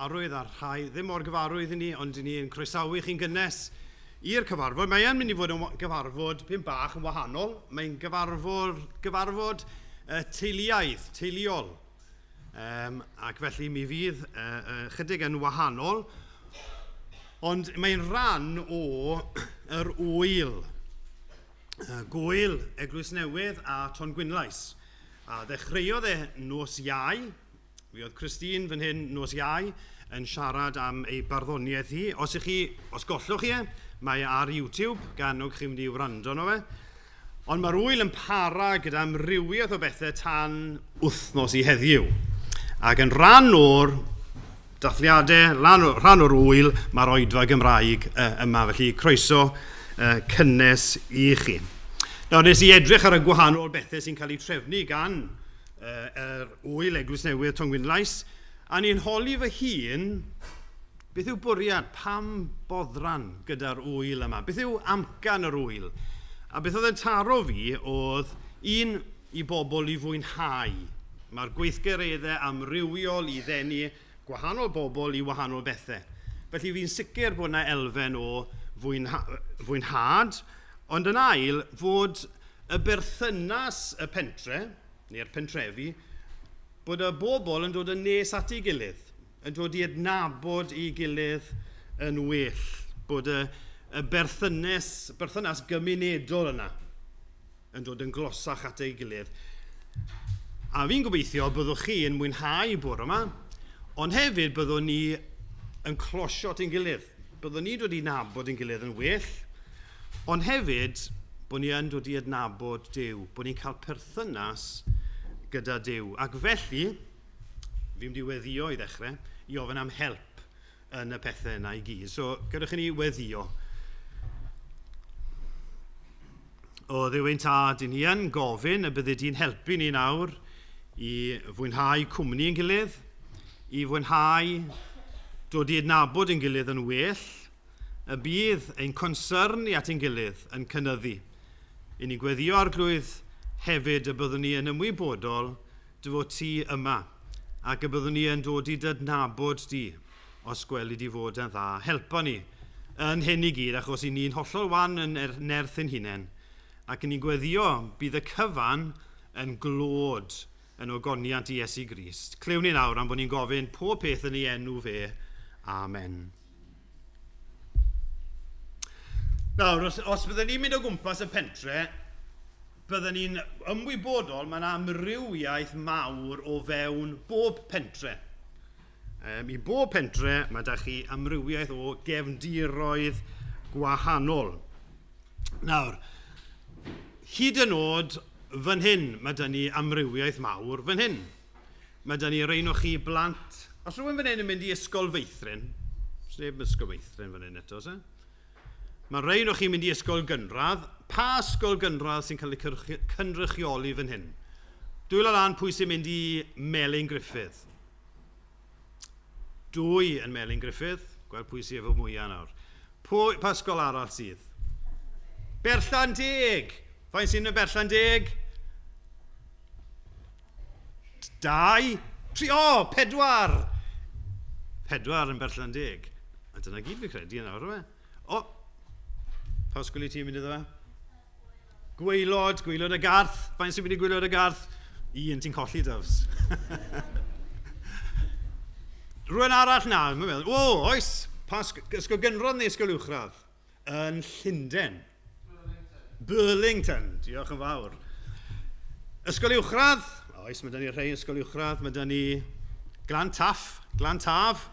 Gyfarwydd a rhai ddim mor gyfarwydd i ni, ond i ni yn croesawu chi'n gynnes i'r cyfarfod. Mae yn mynd i fod yn gyfarfod pyn bach yn wahanol. Mae'n gyfarfod, gyfarfod teuluaidd, teuluol. Ac felly mi fydd chydig yn wahanol. Ond mae'n rhan o yr ŵyl. Gŵyl Eglwys Newydd a Tongwynlais. A ddechreuodd e nos Iau, Mi oedd Christine fan hyn nos Iau yn siarad am ei barddoniaeth hi. Os ych chi, os gollwch chi e, mae e ar YouTube, gan annog chi mynd i wrando arno fe. Ond mae'r ŵyl yn para gyda amrywiaeth o bethau tan wythnos i heddiw. Ac yn rhan o'r dathliadau, rhan o'r ŵyl, mae'r oedfa Gymraeg yma. Felly croeso cynnes i chi. Nawr, nes i edrych ar y gwahanol bethau sy'n cael eu trefnu gan yr ŵyl Eglwys Newydd Tongwynlais, a ni'n holi fy hun, beth yw bwriad, pam boddran gyda'r ŵyl yma? Beth yw amcan yr ŵyl? A beth oedd yn taro fi oedd un i bobl i fwynhau. Mae'r gweithgareddau amrywiol i ddenu gwahanol bobl i wahanol bethau. Felly fi'n sicr bod yna elfen o fwynha fwynhad, ond yn ail fod y berthynas y pentre, neu'r pentrefi, bod y bobl yn dod yn nes at ei gilydd, yn dod i adnabod ei gilydd yn well, bod y, y berthynas, berthynas gymunedol yna yn dod yn glosach at ei gilydd. A fi'n gobeithio byddwch chi yn mwynhau bore yma, ond hefyd byddwn ni yn closio at ein gilydd. Byddwn ni'n dod i nabod ein gilydd yn well, Ond hefyd, bod ni yn dod i adnabod Duw, bod ni'n cael perthynas gyda Duw. Ac felly, fi'n mynd i weddio i ddechrau, i ofyn am help yn y pethau yna i gyd. So, gadewch i ni weddio. O Dduw ein tad, i ni yn gofyn y byddi di'n helpu ni nawr i fwynhau cwmni yn gilydd, i fwynhau dod i adnabod yn gilydd yn well, y bydd ein consyrn ni at ein gilydd yn cynyddu. I ni'n gweddio Arglwydd hefyd y byddwn ni yn ymwybodol dy fod ti yma, ac y byddwn ni yn dod i d'adnabod di, os gweli di fod yn dda. Helpa ni yn hyn i gyd, achos i ni'n hollol wan yn er, nerth ein hunain, ac i ni'n gweddio bydd y cyfan yn glod yn ogoniant i Iesu Grist. Clywn ni nawr am bod ni'n gofyn pob peth yn ei enw fe. Amen. Nawr, os, os byddwn ni'n mynd o gwmpas y pentre, byddwn ni'n ymwybodol mae yna amrywiaeth mawr o fewn bob pentre. I bob pentre mae da chi amrywiaeth o gefndiroedd gwahanol. Nawr, hyd yn oed fan hyn, mae da ni amrywiaeth mawr fan hyn. Mae da ni rein o chi blant. Os rhywun fan hyn yn mynd i ysgol feithrin, os neb yn ysgol feithrin fan hyn eto, se? Mae rein o chi'n mynd i ysgol gynradd. Pa ysgol gynradd sy'n cael ei cynrychioli fan hyn? Dwylo lan pwy sy'n mynd i Melin Griffith? Dwy yn Melin Griffith. Gweld pwy sydd efo mwyaf nawr. Pwy, pa ysgol arall sydd? Berllan Deg! Faint sy'n y Berllan Deg? 2, 3, o, 4! 4 yn Berllan Deg. A dyna gyd fi'n credu yn awr, yma. O, pa ysgol i ti'n mynd iddo fe? Gwaelod, gwaelod y garth. Faint sy'n mynd i gwaelod y garth? Un, ti'n colli, Dyfs. Rwy'n arall na, mae'n meddwl, o, oes, pa ysgol gynradd neu ysgol uwchradd? Yn Llundain. Burlington. Diolch yn fawr. Ysgol uwchradd, oes, mae da ni rhai ysgol uwchradd, mae da ni Glan Taff, Glan Taf.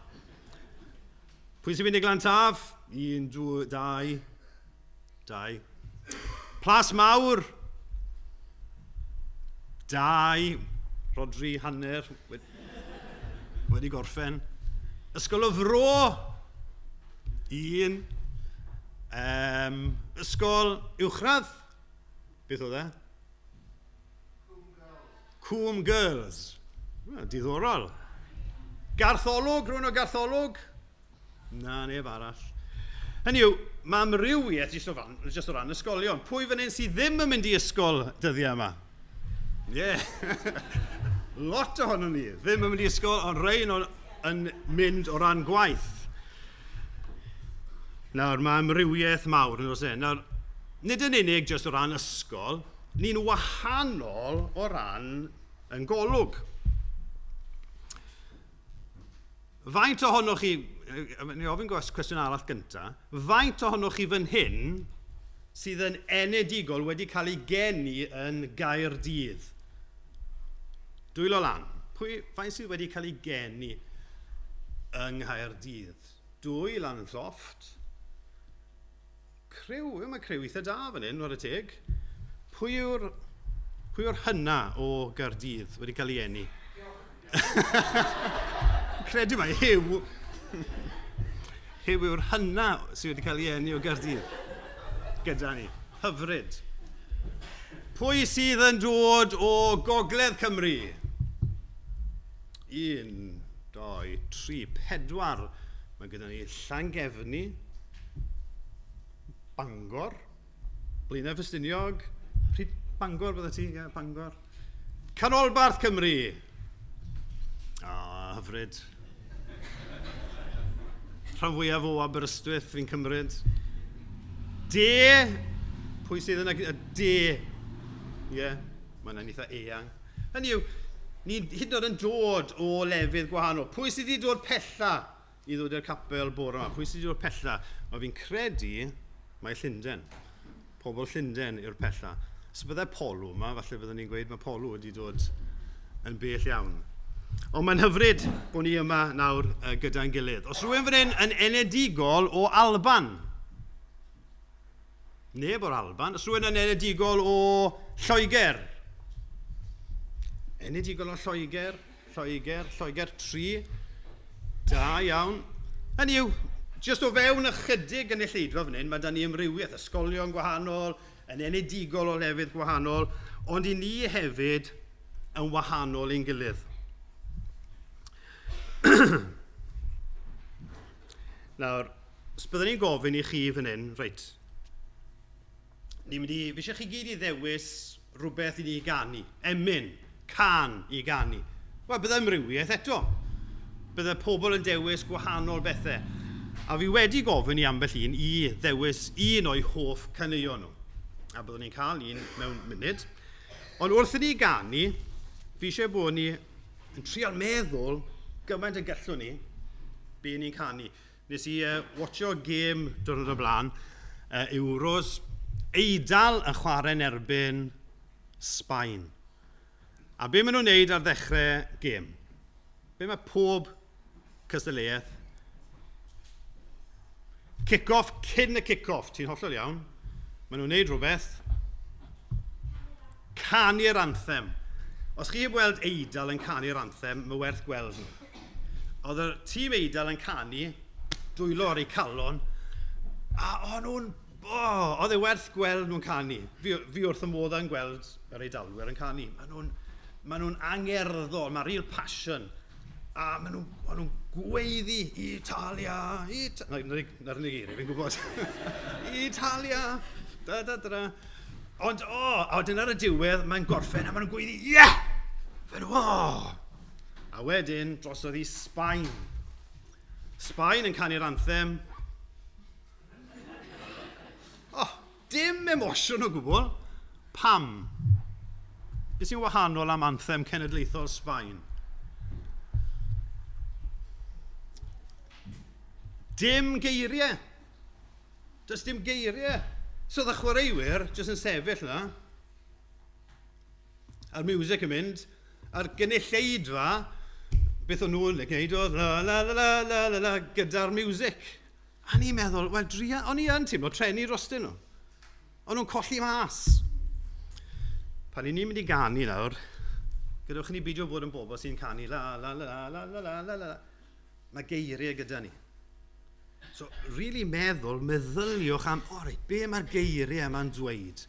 Pwy sy'n mynd i Glan Taf? 1, 2, 2, 2. Plas Mawr, 2, Rodri, hanner, wedi gorffen. Ysgol y Fro, 1. Ysgol uwchradd, beth oedd e? Cwm Girls. Well, diddorol. Gartholwg, rhywun o Gartholwg? Na, neb arall. Hynny yw, mae amrywiaeth jyst o, fan, jyst o ran ysgolion. Pwy fan hyn sydd ddim yn mynd i ysgol dyddiau yma? Ie. Yeah. Lot ohono ni ddim yn mynd i ysgol, ond rhain o'n yn mynd o ran gwaith? Nawr, mae amrywiaeth mawr yn oes e. Nawr, nid yn unig jyst o ran ysgol, ni'n wahanol o ran yn golwg. Faint ohonoch chi, ni ofyn cwestiwn arall gyntaf, faint ohonoch chi fan hyn sydd yn enedigol wedi cael ei geni yn Gaerdydd? Dwylo lan. Pwy, faint sydd wedi cael ei geni yng Nghaerdydd? Dwy lan yn llofft. Criw, mae criw eitha da fan hyn, whare teg. Pwy yw'r pwy yw'r hynna o Gaerdydd wedi cael ei eni? Credu mai Huw. Huw yw'r hynna sydd wedi cael ei eni o Gaerdydd. Gyda ni. Hyfryd. Pwy sydd yn dod o Gogledd Cymru? 1, 2, 3, 4. Mae gyda ni Llangefni, Bangor, Blaenau Ffestiniog, pryd Bangor bydde ti? Ie, Bangor. Canolbarth Cymru. O, oh, hyfryd. Rhan fwyaf o Aberystwyth fi'n cymryd. De, pwy sydd yn y de? Ie, yeah, mae'n eitha eang. Hynny yw, ni hyd yn oed yn dod o lefydd gwahanol. Pwy sydd wedi dod pella i ddod i'r capel bore yma? Pwy sydd wedi dod pella? Mae fi'n credu mae Llundain. Pobl Llundain yw'r pella. Os byddai Polw yma, falle byddwn ni'n gweud mae Polw wedi dod yn bell iawn. Ond mae'n hyfryd bod ni yma nawr gyda'n gilydd. Os rhywun fan hyn yn enedigol o Alban, neb o'r Alban, os rhywun yn enedigol o Lloegr, enedigol o Lloegr, Lloegr, Lloegr 3, da iawn. Hynny yw, jyst o fewn ychydig gynulleidfa fan hyn, mae da ni amrywiaeth, ysgolion gwahanol, yn enedigol o lefydd gwahanol, ond i ni hefyd yn wahanol i'n gilydd. Nawr, os byddwn ni'n gofyn i chi fan hyn, reit, ni'n mynd i, fi eisiau chi gyd i ddewis rhywbeth i ni ganu, emyn, can i ganu. Wel, bydde amrywiaeth eto. Bydde pobl yn dewis gwahanol bethau. A fi wedi gofyn i ambell un i ddewis un o'i hoff caneuon nhw. A byddwn ni'n cael un mewn munud. Ond wrth i ni ganu, fi eisiau bod ni yn trial meddwl gymaint y gallwn ni be ni'n canu. Nes i watcho gêm diwrnod o blaen, Euros, Eidal yn chwarae yn erbyn Sbaen. A be maen nhw'n neud ar ddechrau gêm? Be mae pob cystadleuaeth? Kick-off cyn y kick-off, ti'n hollol iawn. Maen nhw'n neud rhywbeth. Canu'r anthem. Os chi heb weld Eidal yn canu'r anthem, mae werth gweld nhw. Oedd y tîm Eidal yn canu, dwylo ar eu calon, a o'n nhw'n O, oedd e werth gweld nhw'n canu. Fi, fi wrth y modd yn gweld yr Eidalwyr yn canu. Maen nhw'n ma nhw angerddol, mae real passion. A maen nhw'n ma nhw gweiddi, Italia, Italia. Na'r unig geiriau, fi'n gwybod. Italia, da da da. Ond, o, oh, a wedyn ar y diwedd, mae'n gorffen a maen nhw'n gweiddi, yeah! Fe nhw, o! A wedyn, drosodd i Sbaen. Sbaen yn canu'r anthem. Oh, dim emosiwn o gwbl. Pam? Beth sy'n wahanol am anthem cenedlaethol Sbaen? Dim geiriau. Does dim geiriau. So oedd y chwaraewyr jyst yn sefyll yna, a'r music yn mynd, a'r gynulleidfa, beth o'n nhw'n gwneud oedd la la la la la la la gyda'r music. A ni'n meddwl, wel, dria, o'n i yn teimlo treni drostyn nhw. O'n nhw'n colli mas. Pan i ni'n mynd i ganu nawr, gadewch i ni beidio bod yn bobl sy'n canu la la la la la la la la. Mae geiriau gyda ni. So, really meddwl, meddyliwch am, o reit, be mae'r geiriau yma'n dweud?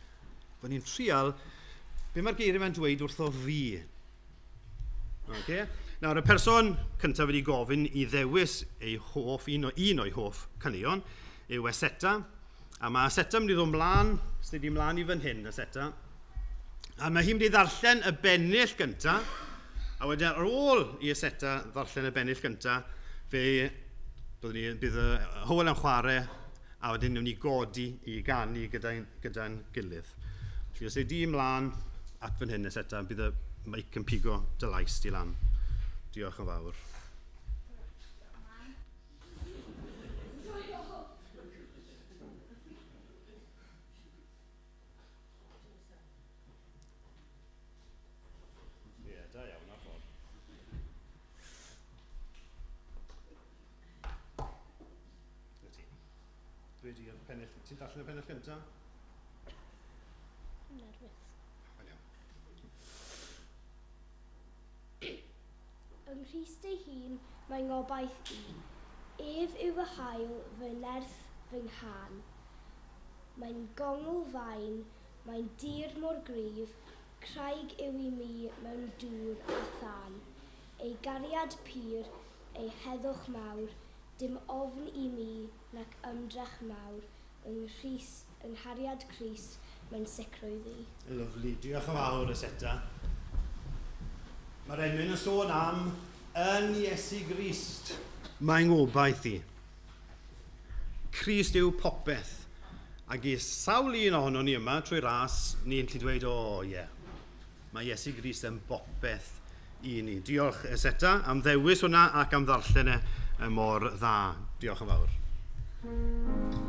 Fod ni'n trial, be mae'r geiriau yma'n dweud wrtho fi? Okay? Nawr, y person cyntaf wedi gofyn i ddewis ei hoff, un, o, un o'i hoff caneuon, yw Eseta. A mae Eseta mynd i ddod mlaen, sydd wedi mlaen i fan hyn, Eseta. A mae hi'n mynd i ddarllen y bennill gyntaf, A wedyn ar ôl i Eseta ddarllen y bennill gyntaf, fe bydd y Hywel yn chwarae, a wedyn wnawn ni godi i ganu gyda'n gilydd. Felly os ei di ymlaen at fan hyn, Eseta, bydd y meic yn pigo dy lais di lan. Diolch yn fawr. Ie, da iawn, na ffordd. Dwi di pennill, ti'n darllen y pennill gyntaf? Nerfus. Yng Nghrist ei hun mae ngobaith i. Ef yw fy haul, fy nerth, fy nghân. Mae'n gongl fain, mae'n dir mor gryf, craig yw i mi mewn dŵr a thân. Ei gariad pur, ei heddwch mawr, dim ofn i mi nac ymdrech mawr, yng Nghrist, yng nghariad Crist, mae'n sicrwydd i. Lyfli, diolch yn fawr, Eseta. Mae'r enwyn yn sôn am yn Iesu Grist. Mae'n ngobaith i. Crist yw popeth. Ac i sawl un ohonon ni yma trwy ras, ni'n gallu dweud, o ie, yeah, mae Iesu Grist yn bopeth i ni. Diolch, Eseta, am ddewis hwnna ac am ddarllen e mor dda. Diolch yn fawr. Amen.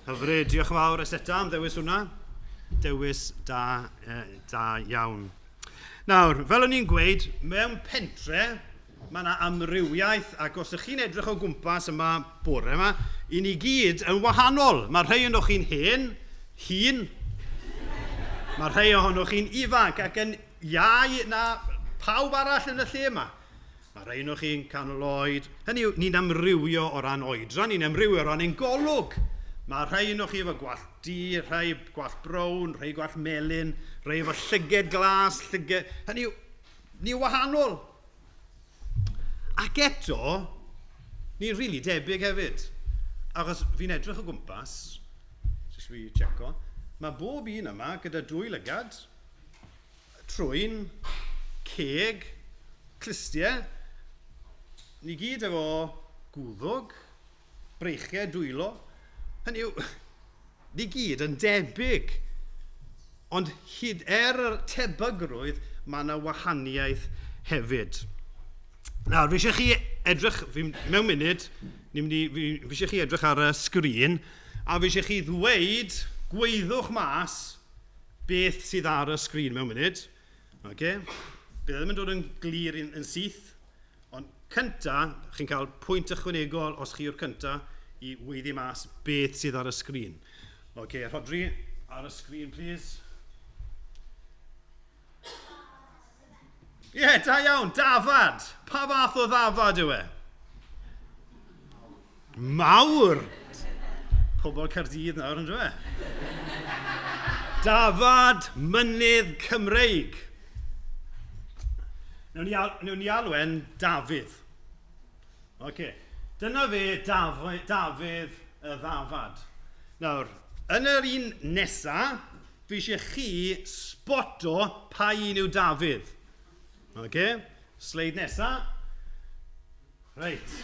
Hyfryd, diolch yn fawr Eseta am ddewis hwnna. Dewis da, da iawn. Nawr, fel o'n i'n gweud, mewn pentre, mae yna amrywiaeth, ac os ydych chi'n edrych o gwmpas yma bore yma, i ni gyd yn wahanol. Mae rhai ohonoch chi'n hen, hun, mae rhai ohonoch chi'n ifanc ac yn iau na pawb arall yn y lle yma. Mae rhai ohonoch chi'n canol oed. Hynny yw, ni'n amrywio o ran oedran, ni'n amrywio o ran ein golwg. Mae rhai ohonoch chi efo gwallt du, rhai gwallt brown, rhai gwallt melyn, rhai efo llyged glas, llyged... Hynny yw, ni'n wahanol. Ac eto, ni'n rili really debyg hefyd. Achos fi'n edrych o gwmpas, jyst fi checo, mae bob un yma gyda dwy lygad, trwyn, ceg, clustiau, ni gyd efo gwddwg, breichiau, dwylo. Hynny yw, ni gyd yn debyg. Ond hyd er y tebygrwydd, mae yna wahaniaeth hefyd. Nawr, fi eisiau chi edrych, fi, mewn munud, ni'n mynd i, fi, fi eisiau chi edrych ar y sgrin, a fi eisiau chi ddweud, gweithwch mas, beth sydd ar y sgrin mewn munud. Okay. Bydd e ddim yn dod yn glir yn, yn syth, ond cynta, chi'n cael pwynt ychwanegol os chi yw'r cynta i weiddi mas beth sydd ar y sgrin. OK, Rhodri, ar y sgrin, please. Ie, yeah, da iawn, dafad. Pa fath o ddafad yw e? Mawr! Pobl Caerdydd nawr, yn dweud? Dafad Mynydd Cymreig. Newn ni, al, newn ni alw e'n Dafydd. Oce. Dyna fe, Daf, Dafydd y ddafad. Nawr, yn yr un nesa, fi eisiau chi sboto pa un yw Dafydd. Oce? Sleid nesa. Reit.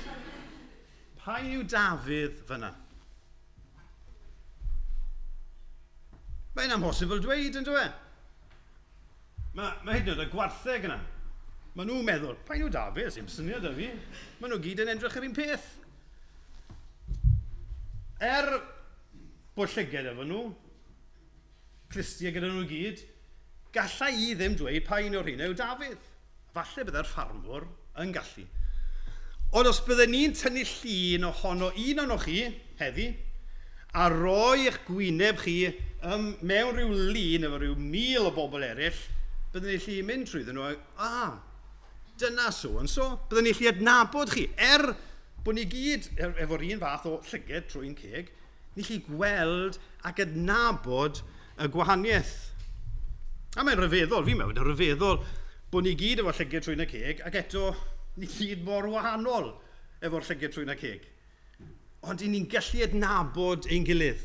Pa un yw Dafydd fyna? Mae'n amhosibl dweud, yn dweud? Mae, mae hyd yn oed y gwartheg yna. Mae nhw'n meddwl, pa un yw Dafydd? Sy'n syniad da fi. Mae nhw gyd yn edrych yr un peth. Er bod llyged efo nhw, clustiau gyda nhw gyd, galla i ddim dweud pa un o'r rheina yw Dafydd. Falle byddai'r ffarmwr yn gallu. Ond os bydden ni'n tynnu llun ohono un ohonoch chi heddi, a roi eich gwyneb chi um, mewn rhyw lun efo rhyw 1,000 o bobl eraill, bydden ni'n gallu mynd trwyddyn nhw a, ah, dyna so and so. Bydden ni'n gallu adnabod chi. Er bod ni gyd er, efo'r un fath o llyged trwy'n ceg, ni'n gallu gweld ac adnabod y gwahaniaeth. A mae'n rhyfeddol, fi'n meddwl, yn rhyfeddol bod ni gyd efo llyged trwyn y ceg ac eto ni gyd mor wahanol efo'r llyged trwyn y ceg. Ond i ni'n gallu adnabod ein gilydd.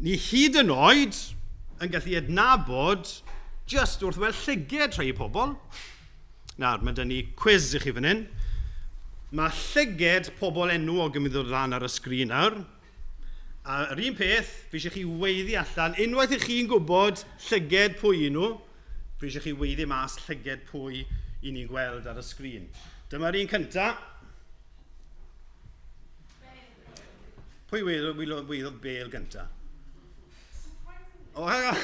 Ni hyd yn oed yn gallu adnabod just wrth weld llyged rhai pobl. Nawr, mae dyn ni cwiz i chi fan hyn. Mae llyged pobl enwog yn mynd i ddod lan ar y sgrin nawr. A yr un peth, fi eisiau chi weiddi allan, unwaith i chi'n gwybod llyged pwy i nhw, fi eisiau chi weiddi mas llyged pwy i ni'n gweld ar y sgrin. Dyma'r un cynta. Pwy weiddodd, weiddodd, weiddodd Bale gynta? O, hang on.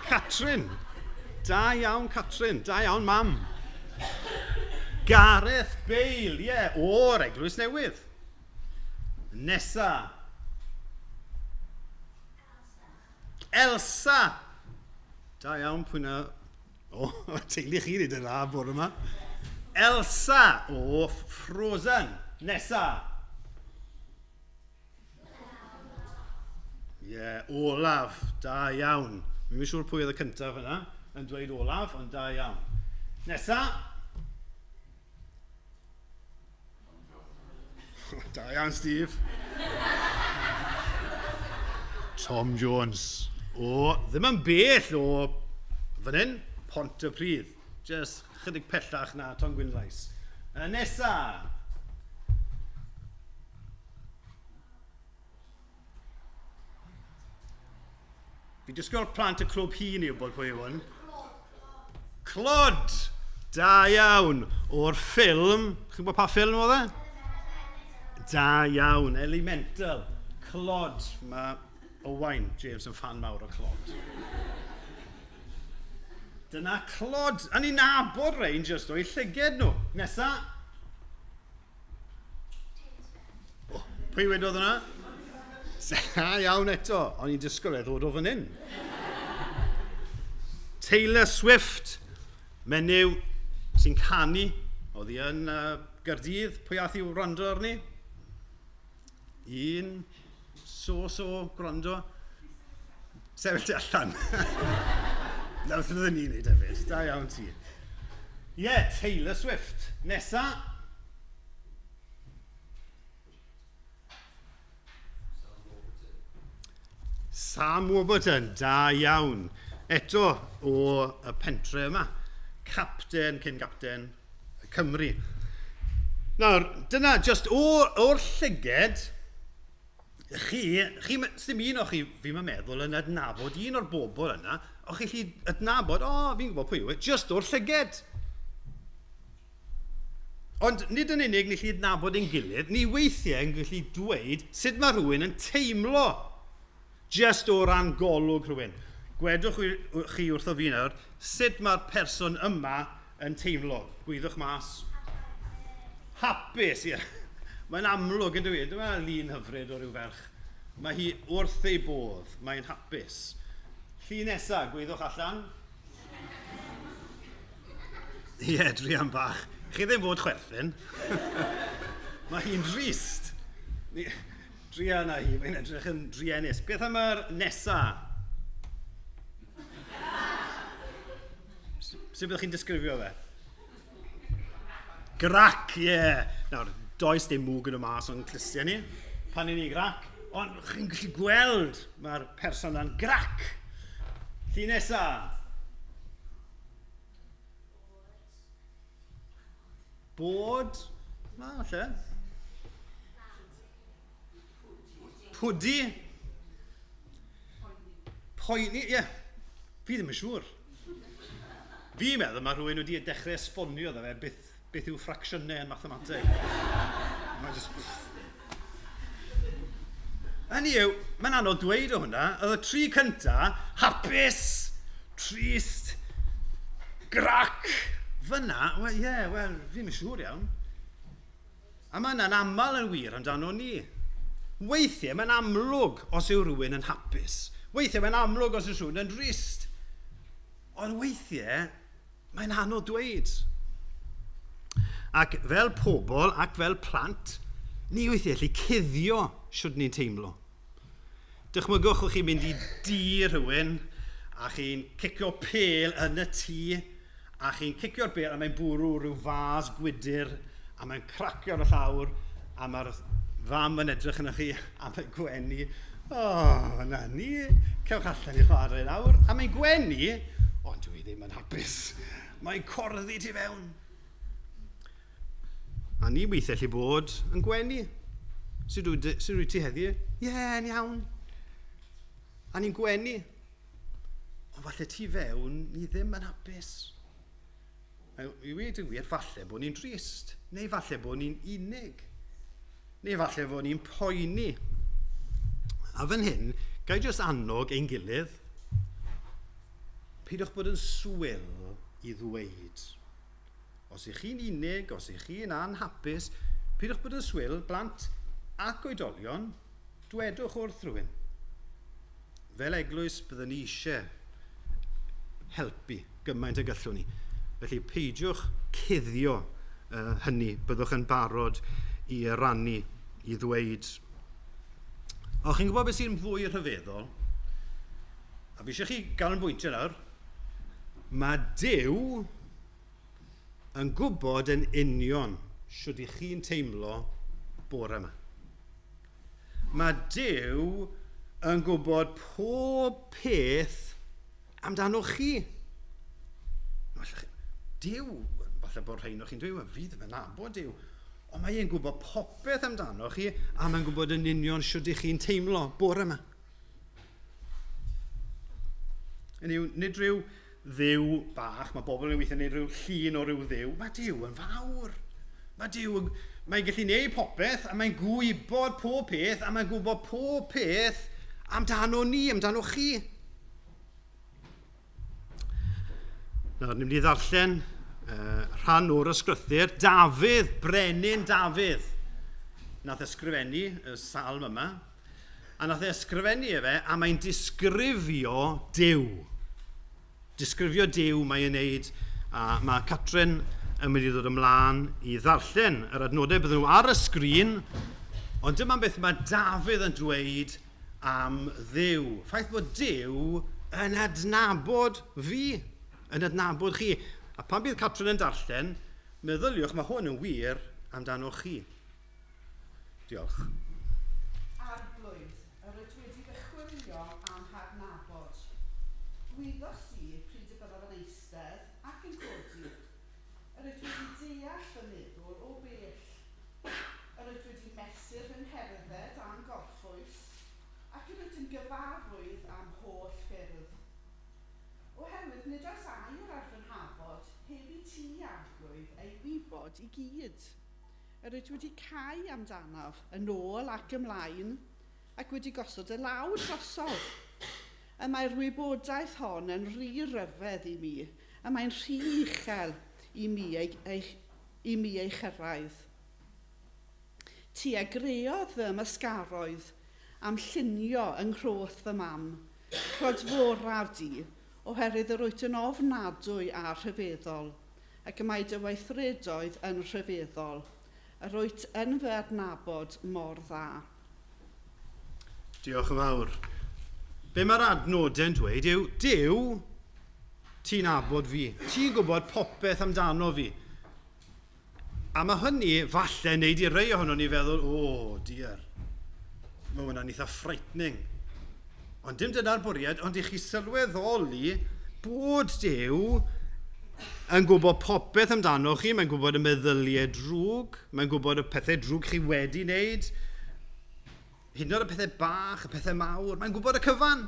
Catrin. Da iawn, Catrin. Da iawn, mam. Gareth Bale, ie, yeah, o'r Eglwys Newydd. Nesa. Elsa. Da iawn, pwy na... O, oh, teulu chi wedi dda bore yma. Elsa o Frozen. Nesa. Ie, yeah, olaf, da iawn. Mi'n siŵr pwy oedd y cyntaf yna yn dweud olaf, ond da iawn. Nesa. Da iawn, Steve. Tom Jones. O, ddim yn bell o fan hyn, Pont y Pridd. Just chydig pellach na Tom Gwynlais. Nesa. Fi'n disgwyl plant y clwb hun i wybod pwy yw hwn. Clod! Da iawn. O'r ffilm, chi'n gwybod pa ffilm oedd e? Da iawn, Elemental. Clod. Mae Owain James yn ffan mawr o clod. Dyna clod. A ni'n nabod rhain jyst o'i llyged nhw. Nesa. Oh, pwy wedodd hwnna? Da iawn eto. O'n i'n disgwyl e ddod o fan hyn. Taylor Swift, menyw sy'n canu. Oedd hi yn Gaerdydd. Pwy ath i wrando arni? Un, so, gwrando. Sefyll tu allan. Na, beth byddwn ni'n neud hefyd. Da iawn ti. Ie, yeah, Taylor Swift. Nesa. Sam Warburton, da iawn. Eto o y pentre yma. Capten, cyn-gapten Cymru. Nawr, dyna, just o'r llyged, chi, dim un o chi, fi'n meddwl, yn adnabod un o'r bobl yna, o chi chi adnabod, o, fi'n gwybod pwy yw e, just o'r llyged. Ond nid yn unig ni chi adnabod ein gilydd, ni weithiau yn gallu dweud sut mae rhywun yn teimlo, just o ran golwg rhywun. Gwedwch chi wrtho fi nawr, sut mae'r person yma yn teimlo. Gwyddwch mas. Hapus, ie. Mae'n amlwg yn dweud, dyma lun hyfryd o ryw ferch. Mae hi wrth ei bodd, mae'n hapus. Llun nesa, gwyddwch allan. Ie, yeah, druan bach. Chi ddim fod chwerthin. Mae hi'n drist. Druan a hi, mae'n edrych yn druenus. Beth am yr nesa? Sut byddwch chi'n disgrifio fe? Grac, ie. Yeah. Nawr, does dim mwg yn y mas o'n clustiau ni, pan i ni grac, ond chi'n gallu gweld mae'r person yna'n grac. Llun nesa. Bod. Na, lle. Pwdi. Poeni, ie. Yeah. Fi ddim yn siŵr. Fi'n meddwl mae rhywun wedi dechrau esbonio iddo fe beth yw ffracsiynau yn mathemateg. Mae'n just... Hynny yw, mae'n anodd dweud o hwnna. Oedd y tri cynta, hapus, trist, grac. Fyna, wel, ie, yeah, wel, fi'n siŵr iawn. A mae hynna'n aml yn wir amdano ni. Weithiau mae'n amlwg os yw rhywun yn hapus. Weithiau mae'n amlwg os yw rhywun yn drist. Ond weithiau mae'n anodd dweud. Ac fel pobl ac fel plant, ni weithiau allu cuddio sut ni'n teimlo. Dychmygwch o'ch chi'n mynd i dŷ rhywun a chi'n cicio pêl yn y tŷ a chi'n cicio'r bêl a mae'n bwrw rhyw fas gwydr a mae'n cracio ar y llawr a mae'r fam yn edrych yna chi a mae'n gwenu. O, oh, na ni, cewch allan i chwarae nawr. A mae'n gwenu, ond dwi ddim yn hapus. Mae'n corddi tu fewn. A ni weithiau allu bod yn gwenu. Sut wyt ti heddiw? Ie, yeah, yn iawn. A ni'n gwenu. Ond falle tu fewn, ni ddim yn hapus. I weud y gwir, falle bod ni'n drist, neu falle bod ni'n unig, neu falle bod ni'n poeni. A fan hyn, ga i jyst annog ein gilydd, peidiwch bod yn swil i ddweud. Os ych chi'n unig, os ych chi'n anhapus, peidiwch bod yn swil, blant ac oedolion, dwedwch wrth rhywun. Fel eglwys, byddwn ni eisiau helpu gymaint y gallwn ni. Felly peidiwch cuddio hynny, byddwch yn barod i rannu, i ddweud. O, chi'n gwybod beth sy'n fwy rhyfeddol? A fi eisiau chi gael yn bwyntio nawr. Mae Duw yn gwybod yn union sut i chi'n teimlo bore yma. Mae Duw yn gwybod pob peth amdano chi. Duw, falle bod rhain o chi'n dweud, fi ddim yn nabod Duw. Ond mae e'n gwybod popeth amdano chi a mae'n gwybod yn union sut i chi'n teimlo bore yma. Hynny yw, nid rhyw dduw bach, mae bobl yn weithio nid rhyw llun o ryw dduw. Mae Duw yn fawr. Mae Duw Mae'n gallu gwneud popeth, a mae'n gwybod pob peth, a mae'n gwybod pob peth amdano ni, amdano chi. Nawr, ni'n mynd i ddarllen rhan o'r ysgrythyr. Dafydd, Brenin Dafydd, nath ysgrifennu y salm yma. A nath e ysgrifennu efe, a mae'n disgrifio Duw. Disgrifio Duw mae'n ei wneud, a mae Catrin yn mynd i ddod ymlaen i ddarllen yr adnodau. Bydden nhw ar y sgrin, ond dyma beth mae Dafydd yn dweud am Dduw. Ffaith bod Duw yn adnabod fi, yn adnabod chi. A pan bydd Catrin yn darllen, meddyliwch, mae hwn yn wir amdano chi. Diolch. Arglwydd, yr wyt wedi fy chwilio am hadnabod. Gwyddost di pryd y byddaf yn eistedd ac yn codi. Yr wyt wedi deall fy meddwl o bell. Yr wyt wedi mesur fy ngherdded a'm gorffwys, ac yr wyt yn gyfarwydd â'm holl ffyrdd. Oherwydd nid oes air ar fy nhafod, heb i ti, Arglwydd, ei wybod i gyd. Yr wyt wedi cau amdanaf yn ôl ac ymlaen, ac wedi gosod y law drosof. Y mae'r wybodaeth hon yn rhy ryfedd i mi, a mae'n rhy uchel i mi ei chyrraedd. Ti a greodd fy ymysgaroedd am llunio yng nghroth fy mam, clodforaf di, oherwydd yr wyt yn ofnadwy a rhyfeddol, ac y mae dy weithredoedd yn rhyfeddol. Yr wyt yn fy adnabod mor dda. Diolch yn fawr. Be mae'r adnodau'n dweud yw, Duw, ti'n nabod fi. Ti'n gwybod popeth amdano fi. A mae hynny falle wneud i rei ohono ni feddwl, o, dear, mae hwnna'n eitha frightening. Ond dim dyna'r bwriad, ond i chi sylweddoli bod Duw yn gwybod popeth amdano chi, mae'n gwybod y meddyliau drwg, mae'n gwybod y pethau drwg chi wedi wneud, hyd yn oed y pethau bach, y pethau mawr, mae'n gwybod y cyfan.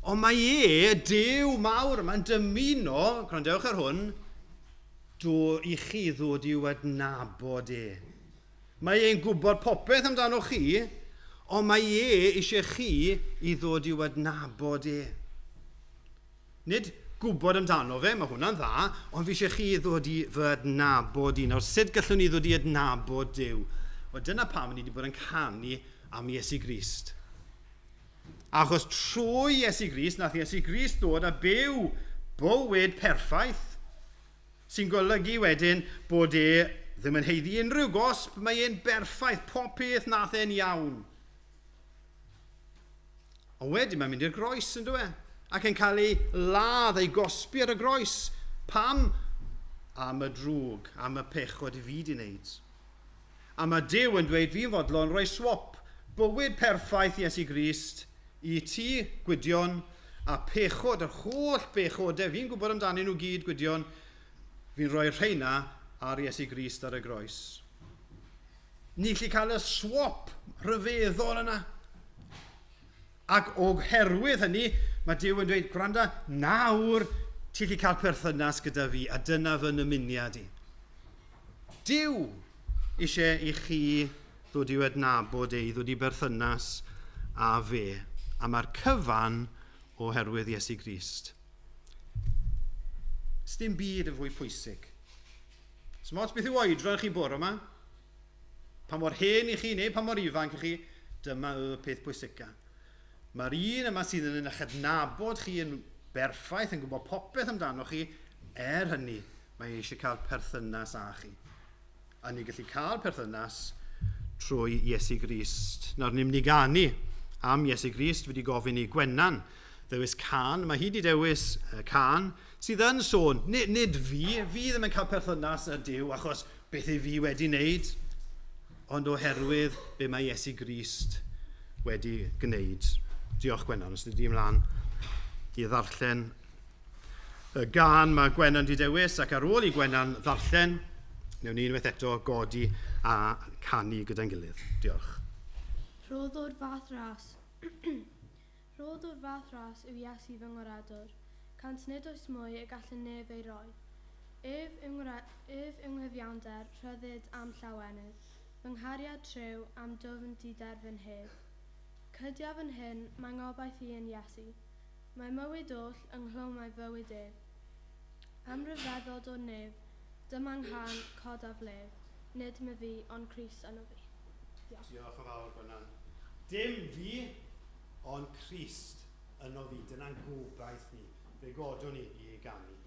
Ond mae e, Duw mawr, mae'n dymuno, gwrandewch ar hwn, i chi ddod i'w adnabod e. Mae e'n gwybod popeth amdano chi, ond mae e eisiau chi i ddod i'w adnabod e. Nid gwybod amdano fe, mae hwnna'n dda, ond fi eisiau chi ddod i fy adnabod i. Nawr, sut gallwn ni ddod i adnabod Duw? Wel, dyna pam ni wedi bod yn canu am Iesu Grist. Achos trwy Iesu Grist, nath Iesu Grist ddod a byw bywyd perffaith, sy'n golygu wedyn bod e ddim yn haeddu unrhyw gosb, mae e'n berffaith, pob peth nath e'n iawn. Ond wedyn mae'n mynd i'r groes, yn dyw e? Ac yn cael ei ladd, ei gosbi ar y groes. Pam? Am y drwg, am y pechod i fi di wneud. A mae Duw yn dweud, fi'n fodlon rhoi swap bywyd perffaith Iesu Grist i ti, Gwydion, a pechod, yr holl bechodau, fi'n gwybod amdanyn nhw gyd, Gwydion, fi'n rhoi rheina ar Iesu Grist ar y groes. Ni'n gallu cael y swap rhyfeddol yna. Ac oherwydd hynny, mae Duw yn dweud, gwranda, nawr ti'n gallu cael perthynas gyda fi, a dyna fy nymuniad i. Duw eisiau i chi ddod i'w adnabod e, i ddod i berthynas â fe. A mae'r cyfan oherwydd Iesu Grist. Sdim byd yn fwy pwysig. Sdim ots beth yw oedran chi bore yma, pa mor hen i chi neu pa mor ifanc i chi, dyma y peth pwysica. Mae'r un yma sydd yn eich adnabod chi yn berffaith, yn gwybod popeth amdano chi, er hynny, mae eisiau cael perthynas â chi. A ni'n gallu cael perthynas trwy Iesu Grist. Nawr, ni'n mynd i ganu am Iesu Grist, wedi gofyn i Gwennan ddewis cân. Mae hi wedi dewis cân sydd yn sôn, nid fi, fi ddim yn cael perthynas â Duw achos beth i fi wedi wneud, ond oherwydd be mae Iesu Grist wedi gwneud. Diolch Gwennan, os ydy ymlaen i ddarllen y gân mae Gwennan wedi dewis, ac ar ôl i Gwennan ddarllen, wnawn ni unwaith eto godi a canu gyda'n gilydd. Diolch. Rhodd o'r fath ras. Rhodd o'r fath ras yw Iesu fy ngoradwr. Cant nid oes mwy y gall y nef ei roi. Ef yw nghyfiawnder, rhyddid am llawenydd, fy nghariad triw am dwfn diderfyn hedd. Cydiaf yn hyn, mae ngobaith i yn Iesu. Mae mywyd oll ynghlwm ei fywyd ef. Am ryfeddod o nef, dyma nghân codaf lef, nid my fi, ond Crist yno fi. Diolch. Diolch yn fawr, Gwennan. Dim fi, ond Crist yno fi. Dyna'n gobaith ni. Fe godwn ni i ganu.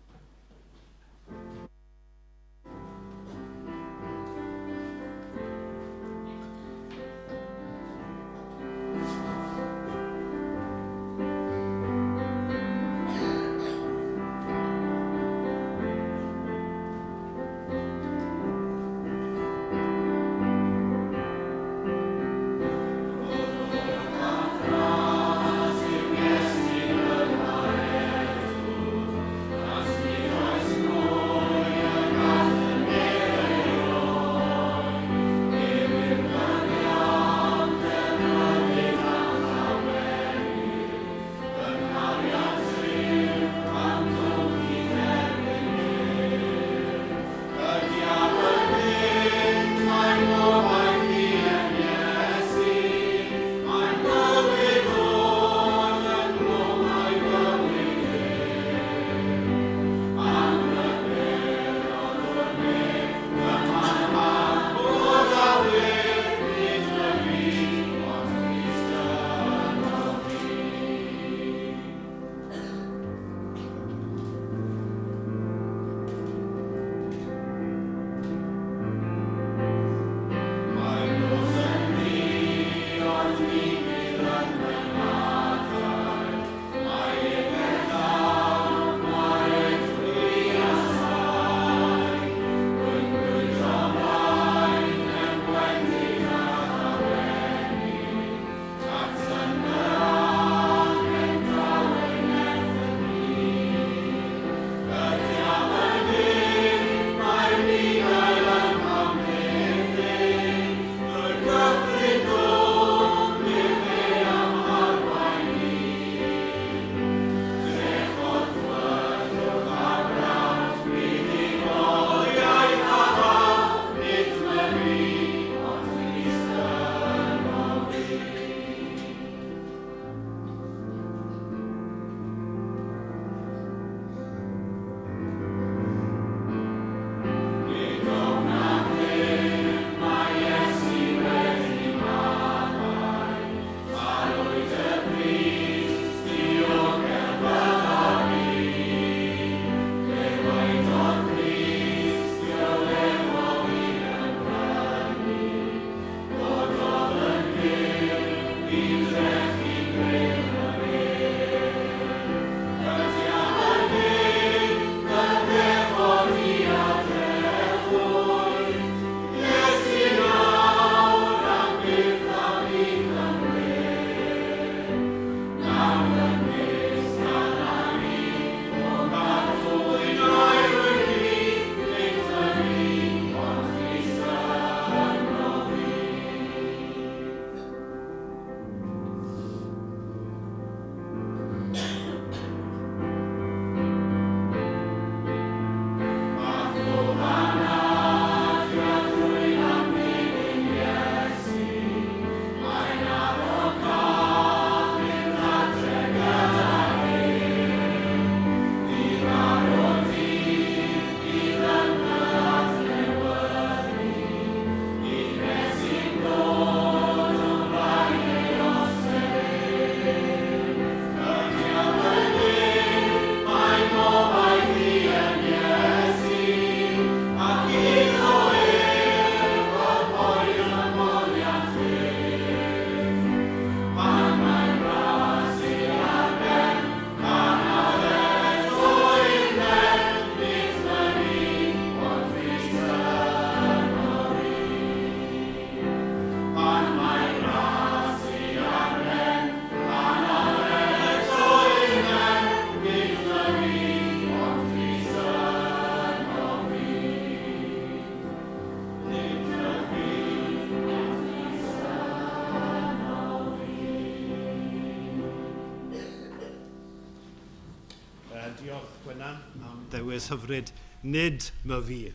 Diolch Gwenan am ddewis hyfryd. Nid my fi,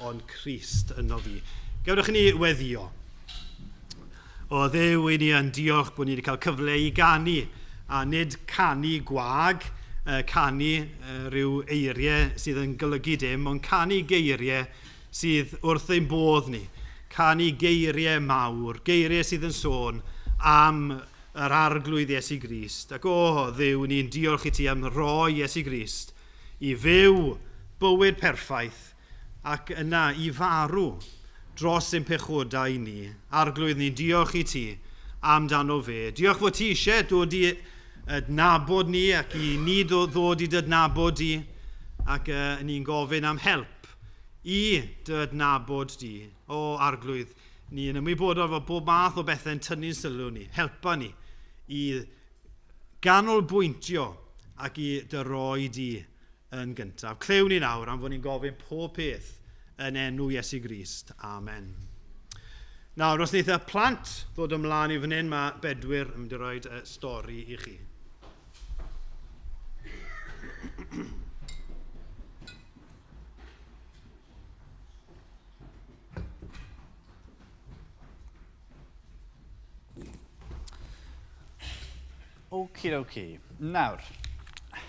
ond Crist yno fi. Gewch ni weddio. O Dduw, i ni yn diolch bod ni wedi cael cyfle i ganu, a nid canu gwag, canu rhyw eiriau sydd yn golygu dim, ond canu geiriau sydd wrth ein bodd ni. Canu geiriau mawr, geiriau sydd yn sôn am yr Arglwydd Iesu Grist. Ac o, Dduw, ni'n diolch i ti am roi Iesu Grist i fyw bywyd perffaith ac yna i farw dros ein pechodau ni. Arglwydd, ni'n diolch i ti amdano fe. Diolch fod ti eisiau dod i adnabod ni ac i ni ddod i dydnabod di ac ni'n gofyn am help i dy adnabod di. O, Arglwydd, Ni yn ymwybodol fod bob math o bethau'n tynnu'n sylw ni, helpa ni i ganolbwyntio ac i dy roi di yn gyntaf. Clyw ni nawr am fod ni'n gofyn pob peth yn enw Iesu Grist. Amen. Nawr, os wneith y plant ddod ymlaen i fan hyn, mae Bedwyr yn mynd i roi stori i chi. Okie dokie. Nawr,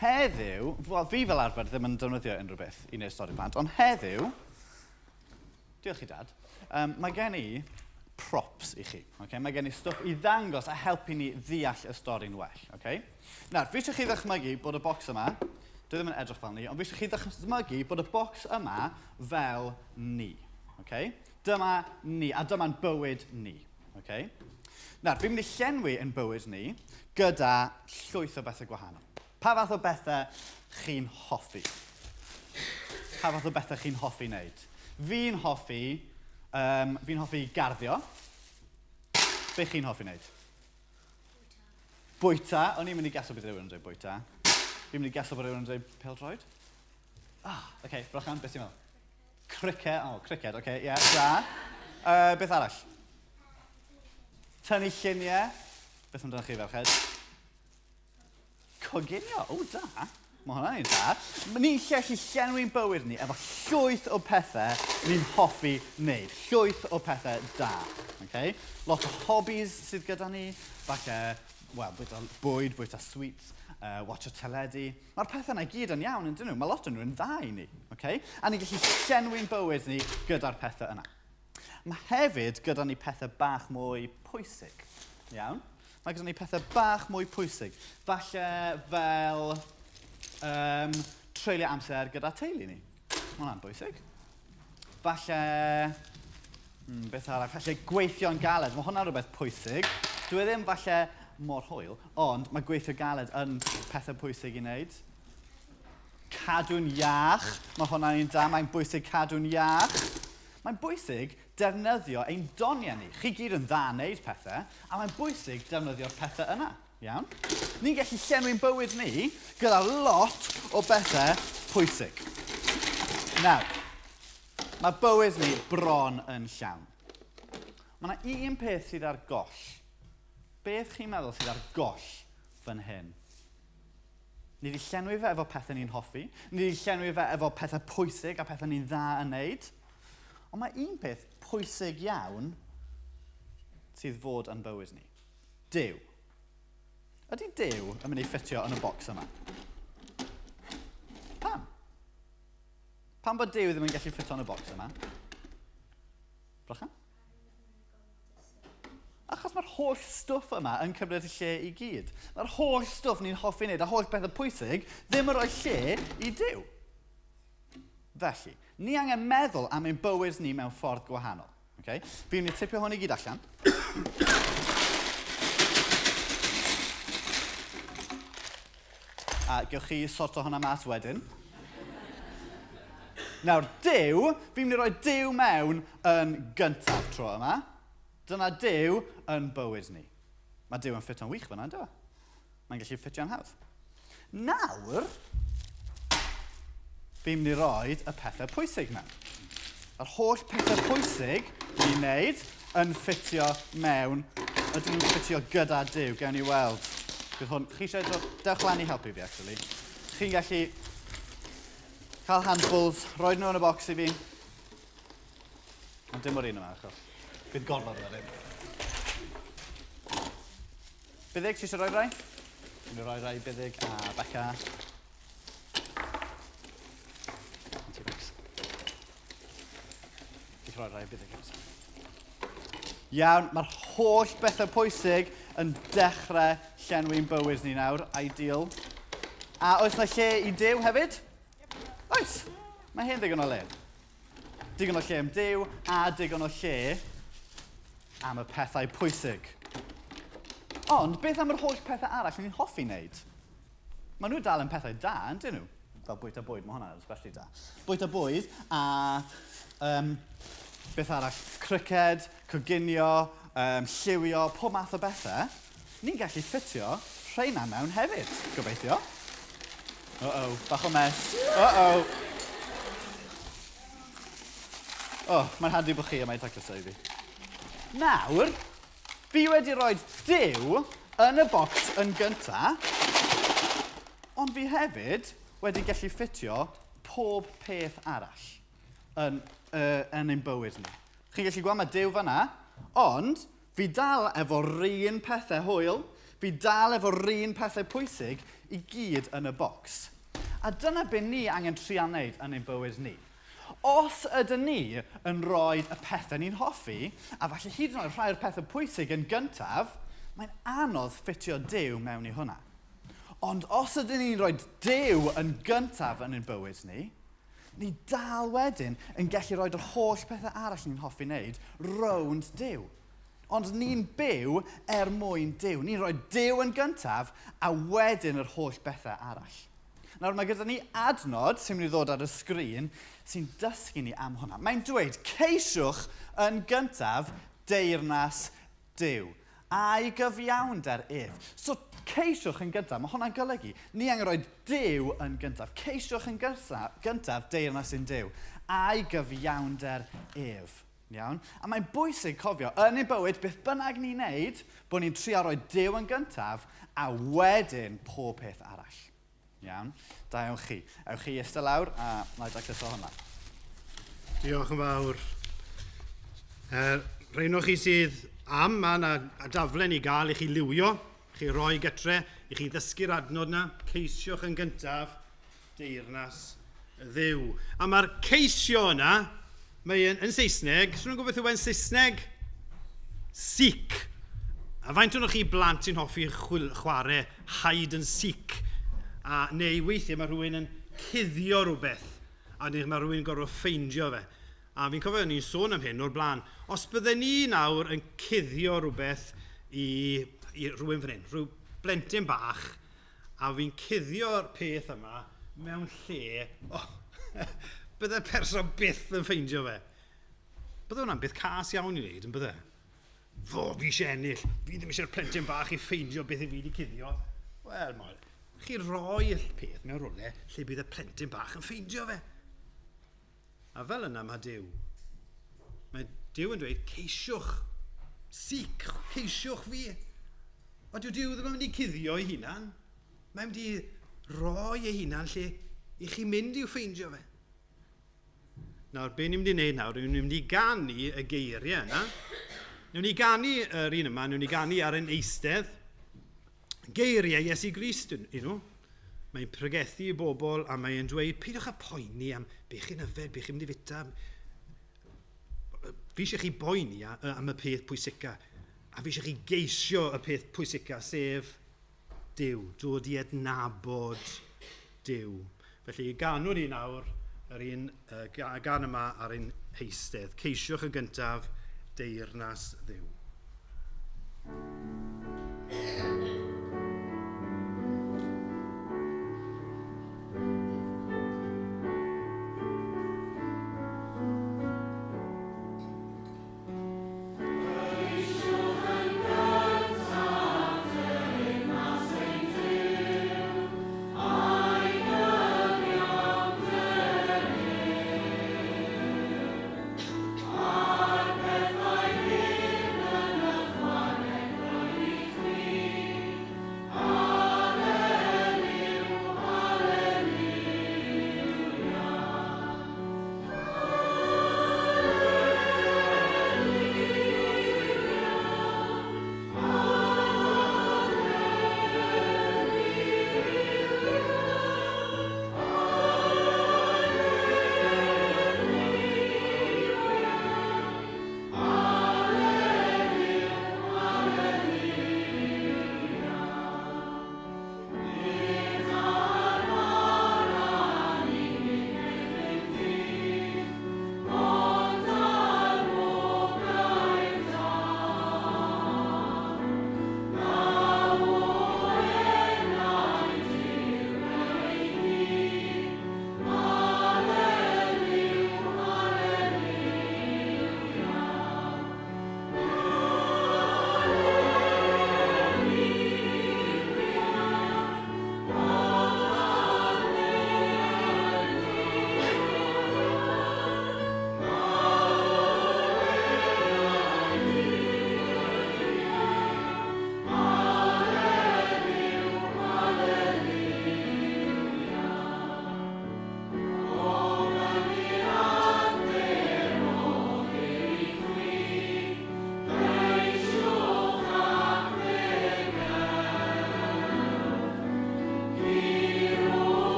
heddiw, wel fi fel arfer ddim yn defnyddio unrhyw beth i wneud stori plant, ond heddiw, diolch i dad, um, mae gen i props i chi. Okay? Mae gen i stwff i ddangos a helpu ni ddeall y stori'n well. Okay? Nawr, fi eisiau chi ddychmygu bod y bocs yma, dwi ddim yn edrych fel ni, ond fi eisiau chi ddychmygu bod y bocs yma fel ni. Okay? Dyma ni, a dyma'n bywyd ni. Okay? Nawr, fi'n mynd i llenwi yn bywyd ni gyda llwyth o bethau gwahanol. Pa fath o bethau chi'n hoffi? Pa fath o bethau chi'n hoffi wneud? Fi'n hoffi, um, fi'n hoffi garddio. Be chi'n hoffi wneud? Bwyta. O'n i'n mynd i geso bydd rhywun yn dweud bwyta. Fi'n mynd i geso bod rhywun yn dweud pêl-droed. Ah, oce, okay, Brychan, beth ti'n meddwl? Cricket, oh, cricket, oce, okay, ie, yeah, da. Beth arall? Tynnu lluniau. Beth amdanoch chi, ferched? Coginio, o, da. Mae hwnna'n un da. Ni'n gallu llenwi'n bywyd ni efo llwyth o pethau ni'n hoffi wneud. Llwyth o pethau da. Okay? Lot o hobbies sydd gyda ni. Falle, wel, bwyta bwyd, bwyta sweets, watcho teledu. Mae'r pethau yna i gyd yn iawn, yn dyn nhw? Mae lot o'n nhw yn dda i ni. Okay? A ni'n gallu llenwi'n bywyd ni gyda'r pethau yna. Mae hefyd gyda ni pethau bach mwy pwysig. Iawn? Mae gyda ni pethau bach mwy pwysig. Falle fel um, treulio amser gyda teulu ni. Mae hwnna'n bwysig. Falle, beth arall, falle gweithio'n galed. Mae hwnna'n rhywbeth pwysig. Dwi e ddim falle mor hwyl, ond mae gweithio galed yn pethau pwysig i wneud. Cadw'n iach. Mae hwnna'n un da. Mae'n bwysig cadw'n iach. Mae'n bwysig defnyddio ein doniau ni. Chi gyd yn dda wneud pethau, a mae'n bwysig defnyddio'r pethau yna. Iawn? Ni'n gallu llenwi'n bywyd ni gyda lot o bethau pwysig. Nawr, mae bywyd ni bron yn llawn. Mae yna un peth sydd ar goll. Beth chi'n meddwl sydd ar goll fan hyn? Ni wedi llenwi fe efo pethau ni'n hoffi. Ni wedi llenwi fe efo pethau pwysig a pethau ni'n dda yn neud. Ond mae un peth pwysig iawn sydd fod yn bywyd ni. Duw. Ydy Duw yn mynd i ffitio yn y bocs yma? Pam? Pam bod Duw ddim yn gallu ffitio yn y bocs yma? Brychan? Achos mae'r holl stwff yma yn cymryd y lle i gyd. Mae'r holl stwff ni'n hoffi wneud, a holl bethau pwysig, ddim yn rhoi lle i Duw. Felly, ni angen meddwl am ein bywyd ni mewn ffordd gwahanol. Okay? Fi'n mynd i tipio hwn i gyd allan. A gewch chi sorto hwnna mas wedyn. Nawr, Duw, fi'n mynd i roi Duw mewn yn gyntaf tro yma. Dyna Duw yn bywyd ni. Mae Duw yn ffito'n wych fyna, ynddo? Mae'n gallu ffitio'n hawdd. Nawr, fi'n mynd i roi y pethau pwysig mewn. Yr holl pethau pwysig ni'n wneud yn ffitio mewn. Ydyn nhw'n ffitio gyda Duw? Gewn ni weld. Bydd hwn... Chi eisiau dod... Dewch lan i helpu fi, actually. Chi'n gallu cael handfuls, rhoi nhw yn y bocs i fi. Ond dim o'r un yma, achos bydd gorfod wedyn. Buddig, ti eisiau rhoi rai? Dwi'n rhoi rai Buddig a Beca. Ti'n rhoi rai Buddig. Iawn, mae'r holl bethau pwysig yn dechrau llenwi'n bywyd ni nawr. Ideal. A oes na lle i Duw hefyd? Oes. Mae hen ddigon o le. Digon o lle am Duw a digon o lle am y pethau pwysig. Ond beth am yr holl pethau arall ni'n hoffi wneud? Maen nhw dal yn pethau da, yndyn nhw? Fel bwyta bwyd, mae hwnna'n especially da. Bwyta bwyd a beth arall? Criced, coginio, lliwio, pob math o bethau. Ni'n gallu ffitio rheina mewn hefyd, gobeithio. Uh-oh, bach o mess. Uh-oh. Oh, mae'n handi bod chi yma i tacluso i fi. Nawr, fi wedi rhoi Duw yn y bocs yn gynta, ond fi hefyd wedi gallu ffitio pob peth arall yn ein bywyd ni. Chi'n gallu gweld mae Duw fan'na, ond fi dal efo'r un pethau hwyl, fi dal efo'r un pethau pwysig i gyd yn y bocs. A dyna be ni angen trio wneud yn ein bywyd ni. Os ydyn ni yn rhoi y pethau ni'n hoffi, a falle hyd yn oed rhai o'r pethau pwysig yn gyntaf, mae'n anodd ffitio Duw mewn i hwnna. Ond os ydyn ni'n rhoi Duw yn gyntaf yn ein bywyd ni, ni dal wedyn yn gallu rhoi yr holl pethau arall ni'n hoffi wneud rownd Duw. Ond ni'n byw er mwyn Duw. Ni'n rhoi Duw yn gyntaf a wedyn yr holl bethau arall. Nawr mae gyda ni adnod sy'n mynd i ddod ar y sgrin sy'n dysgu ni am hwnna. Mae'n dweud, ceisiwch yn gyntaf deyrnas Duw a'i gyfiawnder ef. So ceisiwch yn gyntaf, mae hwnna'n golygu, ni angen rhoi Duw yn gyntaf. Ceisiwch yn gyntaf deyrnas ein Duw a'i gyfiawnder ef. Iawn? A mae'n bwysig cofio, yn ein bywyd, beth bynnag ni'n neud, bod ni'n trio rhoi Duw yn gyntaf a wedyn pob peth arall. Iawn? Da iawn chi. Ewch chi eistedd lawr a na i dacluso hwnna. Diolch yn fawr. Rhain o chi sydd am, mae yna daflen i gael i chi liwio, chi roi gytre, i chi ddysgu'r adnod yna, ceisiwch yn gyntaf deyrnas Dduw. A mae'r ceisio yna, mae yn Saesneg, swn i'n gwybod beth yw e'n Saesneg? Seek. A faint o'n chi blant sy'n hoffi chwarae hide and seek? A neu weithiau mae rhywun yn cuddio rhywbeth, a neu mae rhywun yn gorfod ffeindio fe. A fi'n cofio ni'n sôn am hyn o'r blaen. Os bydden ni nawr yn cuddio rhywbeth i rhywun fan hyn, rhyw blentyn bach, a fi'n cuddio'r peth yma mewn lle, oh, bydde person byth yn ffeindio fe. Bydde hwnna'n beth cas iawn i wneud, yn bydde? Fo, fi eisiau ennill, fi ddim eisiau'r plentyn bach i ffeindio beth i fi wedi cuddio. Wel, chi roi y peth mewn rhywle lle bydd y plentyn bach yn ffeindio fe. A fel yna mae Duw. Mae Duw yn dweud, ceisiwch, seek, ceisiwch fi. Ond dyw Duw ddim yn mynd i cuddio ei hunan. Mae'n mynd i roi ei hunan lle i chi mynd i'w ffeindio fe. Nawr, be ni'n mynd i wneud nawr, ni'n mynd i ganu y geiriau yna. Newn ni ganu yr un yma, newn ni ganu ar ein eistedd. Geiriau Iesu Grist i nhw. Mae'n pregethu i bobl a mae'n dweud, peidiwch â poeni am be chi'n yfed, be chi'n mynd i fita. Fi eisiau chi boeni am y peth pwysica. A fi eisiau chi geisio y peth pwysica, sef Duw, dod i adnabod Duw. Felly, ganwn ni nawr yr un gan yma ar ein heistedd. Ceisiwch yn gyntaf deyrnas Dduw. A'r pethau hyn yn ychwanegol.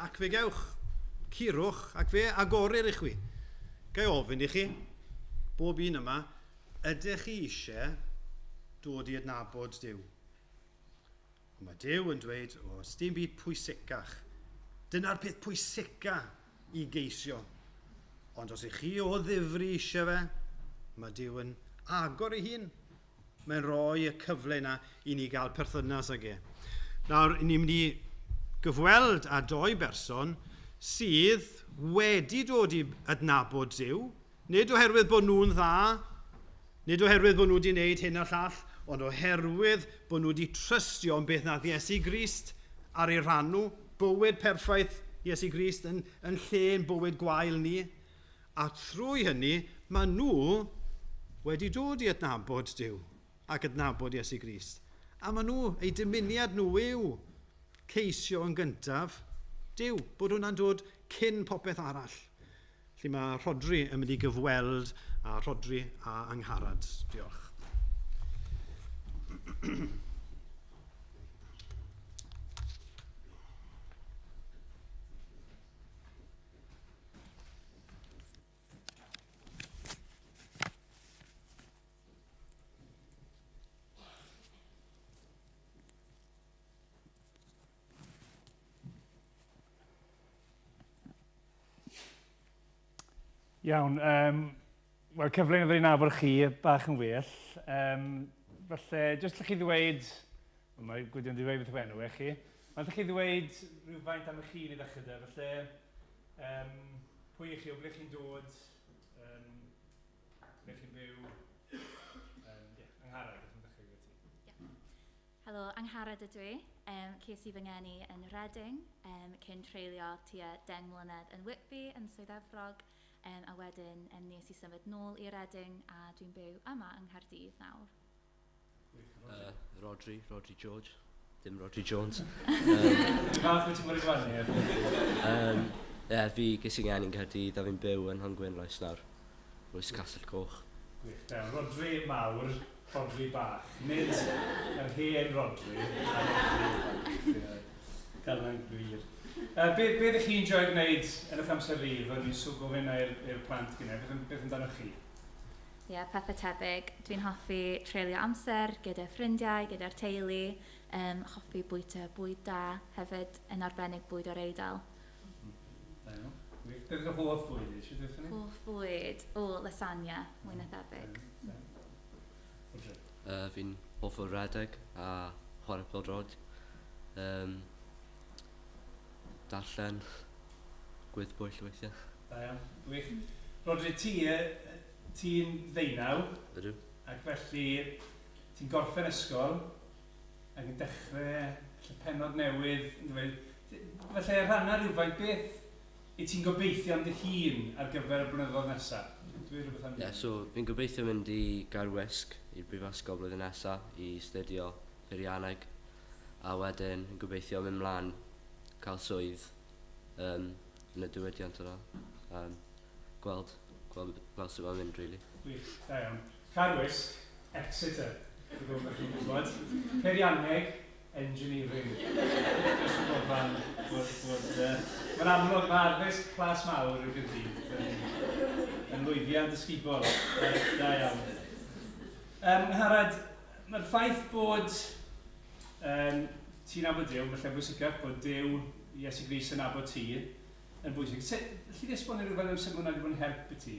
ac fe gewch, curwch ac fe agorir i chwi. Gai ofyn i chi, bob un yma, ydych chi eisiau dod i adnabod Duw? Ond mae Duw yn dweud, o, dim byd pwysicach. Dyna'r peth pwysica i geisio. Ond os ych chi o ddifri eisiau fe, mae Duw yn agor ei hun. Mae'n rhoi y cyfle yna i ni gael perthynas ag e. Nawr, ni'n mynd i gyfweld â doi berson sydd wedi dod i adnabod Duw, nid oherwydd bod nhw'n dda, nid oherwydd bod nhw wedi gwneud hyn a llall, ond oherwydd bod nhw wedi trystio yn beth nath Iesu Grist ar ei rhan nhw, bywyd perffaith Iesu Grist yn lle'n bywyd gwael ni. A trwy hynny, maen nhw wedi dod i adnabod Duw ac adnabod Iesu Grist. A maen nhw, eu dymuniad nhw yw ceisio yn gyntaf Duw, bod hwnna'n dod cyn popeth arall. Felly mae Rhodri yn mynd i gyfweld â Rhodri a Angharad. Diolch. Iawn, wel cyfle i ddod i nabod chi bach yn well. Falle, jyst lle chi ddweud, mae Gwydion wedi dweud beth yw enw e chi, ond lle chi ddweud rhywfaint am eich hun i ddechrau de, falle, pwy ych chi, o ble chi'n dod, ble chi'n byw, Angharad, beth yn ddechrau gyda ti? Yeah. Helo, Angharad ydw i. Ces i fy ngeni yn Reading, cyn treulio tua 10 mlynedd yn Whitby yn Swydd Efrog, a wedyn nes i symud nôl i Reading a dwi'n byw yma yng Nghaerdydd nawr. Rhodri George, dim Rhodri Jones. Fath wyt ti'n bod i gwahaniaeth? Fi ges i ngeni yn Nghaerdydd a fi'n byw yn Hongwynlais nawr, Oes Castell Coch. Gwych, da. Rhodri mawr, Rhodri bach. Nid yr hen Rhodri, a Rhodri ifanc. Gael hwnna'n glir. Be ydych chi'n joio gwneud yn eich amser rhydd? O'n i'n sŵ gofyn i'r plant gynnau. Beth amdanoch chi? Ie, yeah, pethau tebyg. Dwi'n hoffi treulio amser gyda ffrindiau, gyda'r teulu. Hoffi bwyta bwyd da hefyd, yn arbennig bwyd o'r Eidal. Da iawn. Beth yw'r hoff fwyd i? Eisiau dweud hynny? Hoff fwyd? O, lasagna, mwy na thebyg. Fi'n hoff o redeg a chwarae pêl-droed. Darllen, gwyddbwyll weithiau. Da iawn, gwych. Rhodri, ti'n 19. Ydw. Ac felly ti'n gorffen ysgol ac yn dechrau pennod newydd. Felly rhanna rhywfaint, beth i ti'n gobeithio am dy hun ar gyfer y blynyddoedd nesaf? Dwi rhywbeth am... Ie, so fi'n gobeithio mynd i Gaerwysg, i'r brifysgol blwyddyn nesaf, i astudio peirianneg, a wedyn yn gobeithio mynd mlaen cael swydd yn y diwydiant yna. Gweld sut mae'n mynd, really. Gwych, da iawn. Caerwysg, Exeter, dwi'n gwybod beth chi'n gwybod. Peirianneg, engineering. Just yn gofan bod mae'n amlwg mae addysg plas mawr i'r Gaerdydd yn lwyddiant ysgubol. Da iawn. Angharad, mae'r ffaith bod ti'n nabod Duw, falle bwysicach bod Duw, Iesu Grist yn nabod ti, yn bwysig. Alli di esbonio rhywbeth am sut mae hwnna wedi bod yn help i ti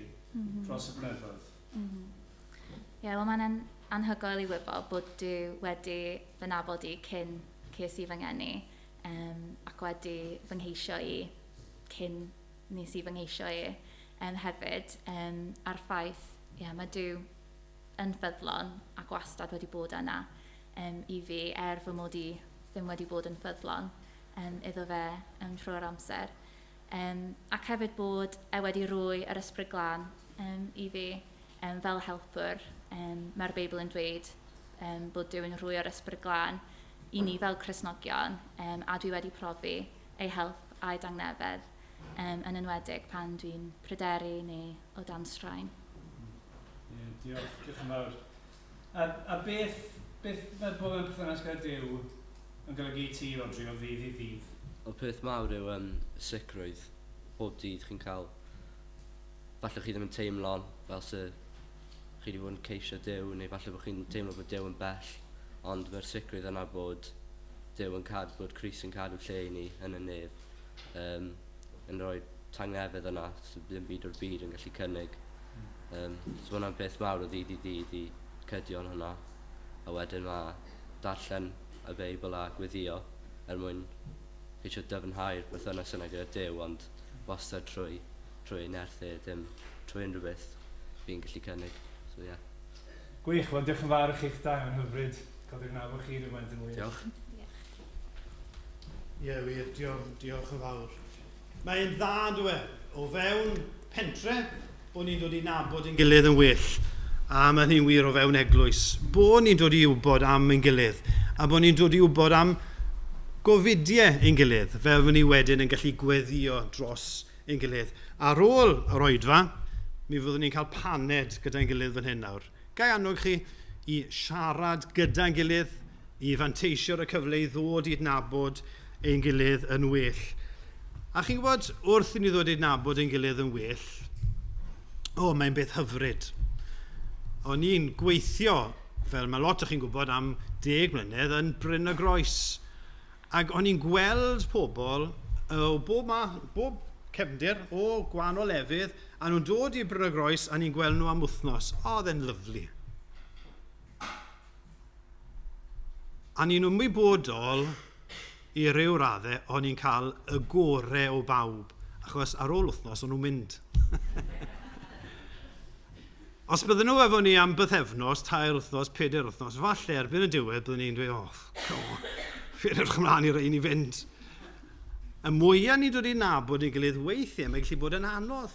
dros y blynyddoedd? Ie, wel mae'n anhygoel i wybod bod Duw wedi fy nabod i cyn ces i fy ngeni, ac wedi fy ngheisio i cyn nes i fy ngheisio i hefyd, a'r ffaith, ie, mae Duw yn ffyddlon ac wastad wedi bod yna i fi, er fy mod i ddim wedi bod yn ffyddlon iddo fe trwy'r amser. Ac hefyd bod e wedi rhoi yr Ysbryd Glân i fi fel helpwr. Mae'r Beibl yn dweud bod Duw yn rhoi yr Ysbryd Glân i ni fel Cristnogion, a dwi wedi profi ei help a'i dangnefedd, yn enwedig pan dwi'n pryderu neu o dan straen. Yeah, diolch yn fawr. A beth mae bod mewn perthynas gyda Duw yn golygu i ti, Rhodri, o ddydd i ddydd? Y peth mawr yw sicrwydd. Bob dydd chi'n cael... Falle chi ddim yn teimlo fel sy chi wedi bod yn ceisio Duw, neu falle bod chi'n teimlo bod Duw yn bell, ond mae'r sicrwydd yna bod Duw yn cadw, bod Crist yn cadw lle i ni yn y nef, yn rhoi tangnefedd yna sydd ddim byd o'r byd yn gallu cynnig. So mae hwnna'n beth mawr o ddydd i ddydd i cydio yn hwnna. A wedyn mae darllen y Beibl a gweddio er mwyn ceisio dyfnhau'r berthynas yna gyda Duw, ond wastad trwy ei nerth e, dim trwy unrhyw beth fi'n gallu cynnig. So, yeah. Gwych, wel diolch yn fawr i chi'ch dau, mae'n hyfryd cael dod i nabod chi rhywfaint yn well. Diolch. Ie, yeah, wir, diolch yn fawr. Mae'n dda, dwi, o fewn pentre, bod ni'n dod i nabod ein gilydd yn well. A mae hynny'n wir o fewn eglwys. Bod ni'n dod i wybod am ein gilydd. A bod ni'n dod i wybod am gofidiau ein gilydd, fel fy ni wedyn yn gallu gweddio dros ein gilydd. Ar ôl yr oedfa, mi fyddwn ni'n cael paned gyda'n gilydd fan hyn nawr. Ga i annog chi i siarad gyda'n gilydd, i fanteisio ar y cyfle i ddod i adnabod ein gilydd yn well. A chi'n gwybod, wrth i ni ddod i adnabod ein gilydd yn well, o, mae'n beth hyfryd. O'n i'n gweithio, fel mae lot o chi'n gwybod, am 10 mlynedd yn Bryn y Groes. Ac o'n i'n gweld pobl o bob cefndir, o gwahanol lefydd, a nhw'n dod i Bryn y Groes a ni'n gweld nhw am wythnos. O, oedd e'n lyfli. A ni'n ymwybodol i ryw raddau, o'n i'n cael y gorau o bawb, achos ar ôl wythnos o'n nhw'n mynd. Os bydden nhw efo ni am bythefnos, 3 wythnos, 4 wythnos, falle erbyn y diwedd byddwn ni'n dweud, oh, fi'n edrych ymlaen i rhain i fynd. Y mwyaf ni'n dod i nabod ein gilydd weithiau, mae'n gallu bod yn anodd.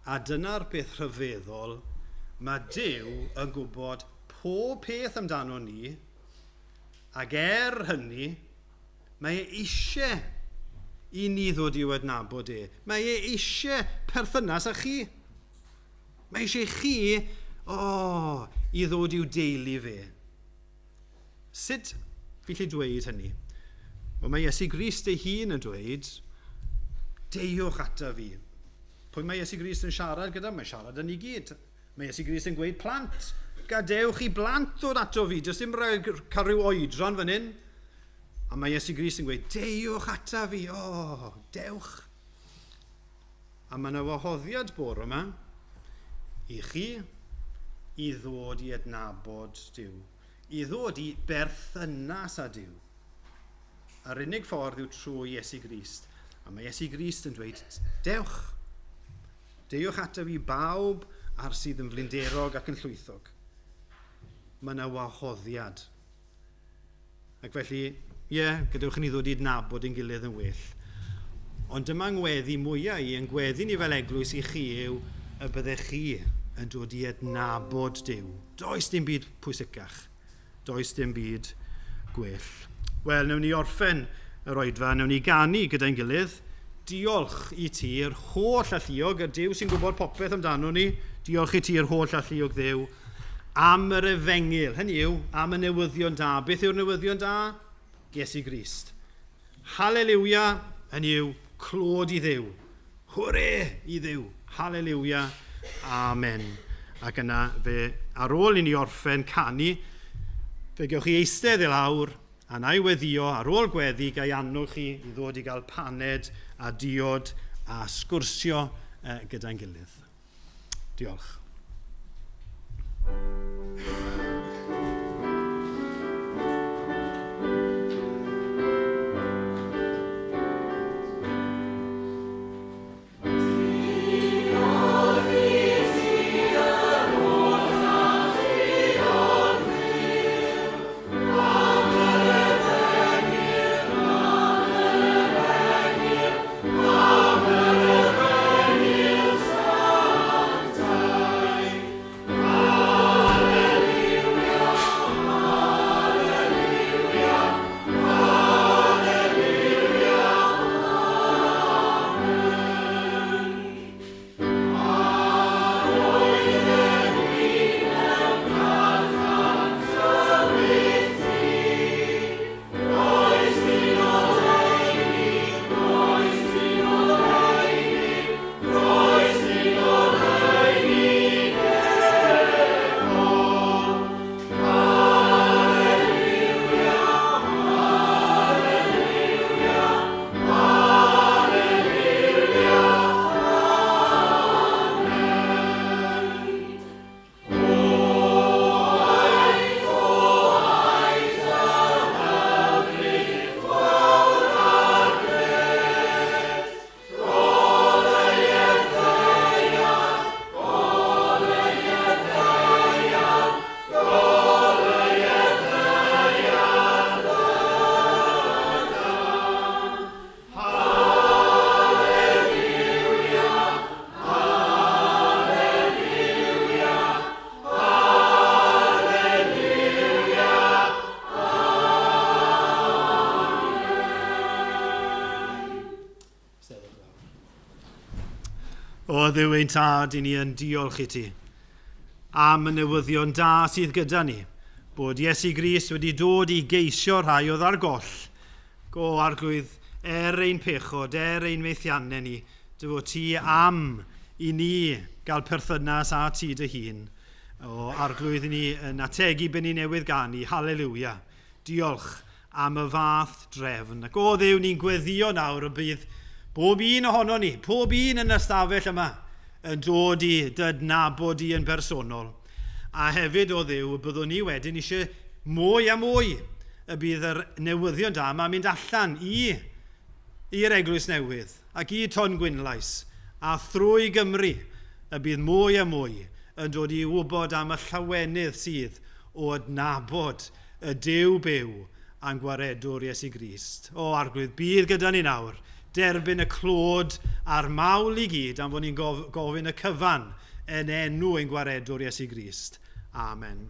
A dyna'r peth rhyfeddol, mae Duw yn gwybod pob peth amdano ni, ac hynny, mae e eisiau i ni ddod i'w adnabod e. Mae e eisiau perthynas â chi. Mae eisiau chi, i ddod i'w deulu fe. Sut fi gallu dweud hynny? Wel, mae Iesu Grist ei hun yn dweud, deuwch ata fi. Pwy mae Iesu Grist yn siarad gyda? Mae'n siarad yn i gyd. Mae Iesu Grist yn gweud plant. Gadewch i blant ddod ato fi. Does dim rhaid cael rhyw oedran fan hyn. A mae Iesu Grist yn gweud, deuwch ata fi. O, dewch. A mae yna wahoddiad bore yma i chi i ddod i adnabod Duw. I ddod i berthynas â Duw. A'r unig ffordd yw trwy Iesu Grist. A mae Iesu Grist yn dweud, dewch. Dewch ato fi bawb a'r sydd yn flinderog ac yn llwythog. Mae yna wahoddiad. Ac felly, ie, gadewch i ni ddod i adnabod ein gilydd yn well. Ond dyma ngweddi mwyaf i, yn gweddi ni fel eglwys i chi yw y byddech chi yn dod i adnabod Duw. Does dim byd pwysicach. Does dim byd gwell. Wel, newn ni orffen yr oedfa, newn ni ganu gyda'n gilydd. Diolch i ti, yr holl alluog, y Duw sy'n gwybod popeth amdano ni. Diolch i ti, yr holl alluog Dduw, am yr efengyl. Hynny yw, am y newyddion da. Beth yw'r newyddion da? Iesu Grist. Haleliwia, hynny yw, clod i Dduw. Hwre i Dduw. Haleliwia, amen. Ac yna, fe, ar ôl i ni orffen canu, fe gewch chi eistedd i lawr, a na i weddio, ar ôl gweddi, ga i annog chi i ddod i gael paned a diod a sgwrsio gyda'n gilydd. Diolch. Amen. O Dduw ein tad, i ni yn diolch i ti am y newyddion da sydd gyda ni, bod Iesu Grist wedi dod i geisio rhai oedd ar goll. Go arglwydd, er ein pechod, er ein methiannau ni, dy fod ti am i ni gael perthynas â ti dy hun. O arglwydd i ni yn ategu be ni newydd ganu, haleluia. Diolch am y fath drefn. Ac o Dduw, ni'n gweddio nawr y bydd bob un ohono ni, pob un yn y stafell yma, yn dod i dydnabod i yn bersonol. A hefyd o Dduw, y byddwn ni wedyn eisiau mwy a mwy y bydd yr newyddion da yma mynd allan i i'r eglwys newydd ac i Ton Gwynlais a thrwy Gymru y bydd mwy a mwy yn dod i wybod am y llawenydd sydd o adnabod y Duw byw a'n gwaredwr Iesu Grist. O Arglwydd, bydd gyda ni nawr, derbyn y clod a'r mawl i gyd am fod ni'n gofyn y cyfan yn enw ein gwaredwr Iesu Grist. Amen.